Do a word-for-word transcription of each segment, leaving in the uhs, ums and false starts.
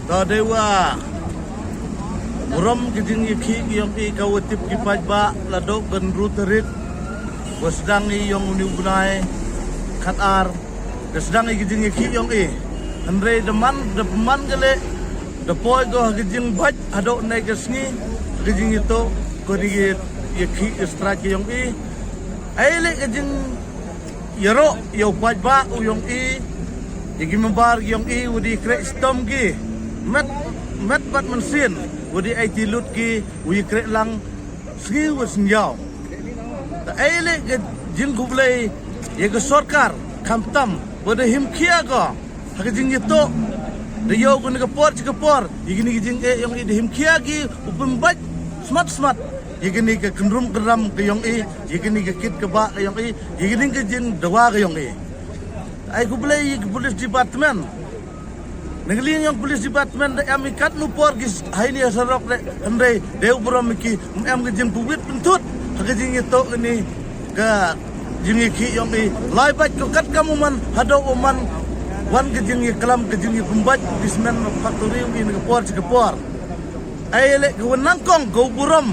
Ta dei wa burom ki jingyakhih ki yong i ka wa tip ki paidbah la doh ka ynru tarik wa sdang i yong uni u bnai khat ar. Da sdang i ki jingyakhih yong i. Hynrei da man, da pynman ka le, da poi ko ha ki jingbait hadoh ne ka sngi, ha ki jingyatoh ko ni ki yakhih ki strike ki yong i. Ai le ka jing yaroh yow paidbah u yong i, ya ki member ki yong i, wa di kreh stom ki met, met bad mynsiem, wa di ai ti lut ki, u ya kreh lang sngi wa sngi yaw. Ta ai le ka jingkhublei ya ka sorkar, khamtam wa da himkhia ko ha ka jingyatoh, da yoh ko na ka por cha ka por, ya kini ki jingeh yong i da himkhia ki u pynbait smat smat ya kini ka kynrum kynram ka yong i, ya kini ka kit ka bah ka yong i, ya kini ka jingdawa ka yong i. Ai khublei ya ka police department. Na ka liang yong police department da em i katnu por ki s-, haini ha sarok re, hynrei dei u burom i ki, em ka jingpynwit pynthut ha ka jingyatoh kani ka jingyakhih yong i. Lai bait ko kat kam u man, hadoh u man wan ka jingyaklam, ka jingyapynbait ki cement factory yong i na ka por cha ka por. Ai le ka wa nangkong ka u burom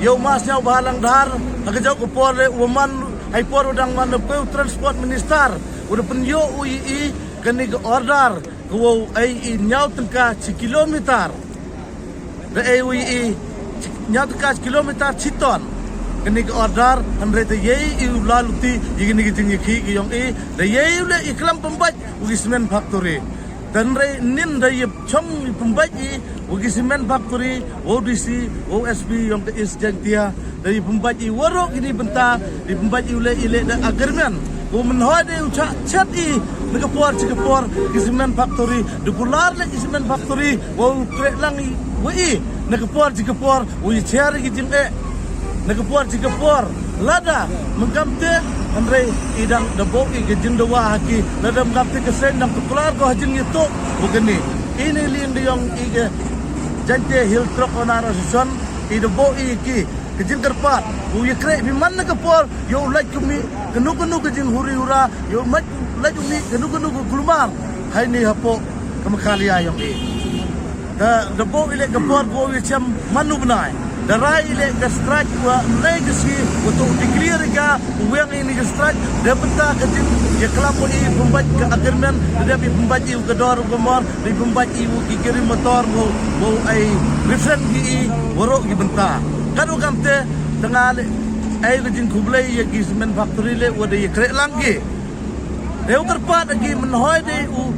yow ma Sniawbhalang Dhar, ha ka jooh ka por le wa man, hai por wa dang man da poi u transport minister, wa da pynyoh u ya i kani ka order ka wow ai i ñiaw tyngka chi kilometer. Da ai u ya i ñiaw tyngka chi kilometer chi ton. Kani ka order, hynrei da yei i u la luti ya kani ka jingyakhih ki yong i, da yei u le i klam pynbait wa ki cement factory. Hynrei nin da ya chong i pynbait i wa ki cement factory, wow D C, wow S P yong ka East Jaintia, da ya pynbait i waroh kini bynta, da ya pynbait i u le i le da agreement. Wow mynhoi da u chah chet i na ka por cha ka por ki cement factory, da kular le ki cement factory, wow kreh lang i wa i na ka por cha ka por, wow ya chiar i ki jingeh na ka por cha ka por. Lada mynkamte, hynrei i dang da boh i ka jingdawa ha ki, lada mynkamte ka seng dang kular ko ha jingyatoh wa kani. I na liang da yong i ka Jaintia Hills Truck Owner Association, i da boh i ki ka jingkyrpad, wow ya kreh phi man na ka por, yow lait kumih kanu kanu ka jinghuri hura, yow lait kumih kanu kanu ka kulmar haini hapoh ka Meghalaya yong i. Da, da boh i le ka por ko ya chem man u bnai. Da rai i le ka strike wa ynne ka sngi, wa toh declare i ka, u weng i ni ka strike, da bynta ka jingyaklam wa i pynbait ka agreement, da dep i pynbait i u ka dor u ka mor, da i pynbait i u ki kari motor, wow, wow ai refund ki i waroh ki bynta. Kat u kamte, tang le ai ka jingkhublei ya ki cement factory le wa da ya kreh lang ki. Dei u kyrpad ki mynhoi dei u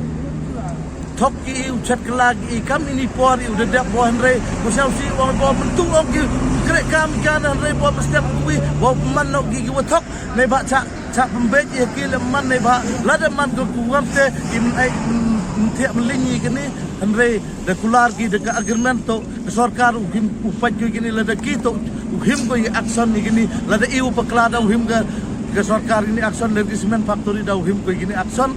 thok ki i, u chet kylla ki i kam ini por i u da dep bo, hynrei ko sñiaw si ong bo myntu ong ki kreh kam i ka, hynrei bo mynstep u wi bo man noh ki ki wa thok. Neibhah chah, chah pynbeit i ki le man, neibhah lada man ko ku wam te i man ai, mm, thiah man liñ i kini, hynrei da kular ki da ka agreement toh ka sorkar u him u pait ko kini, lada ki toh u him ko i action i kini, lada i u pakla da u him ka, ka sorkar ini action, lada ki cement factory da u him ko i kini action.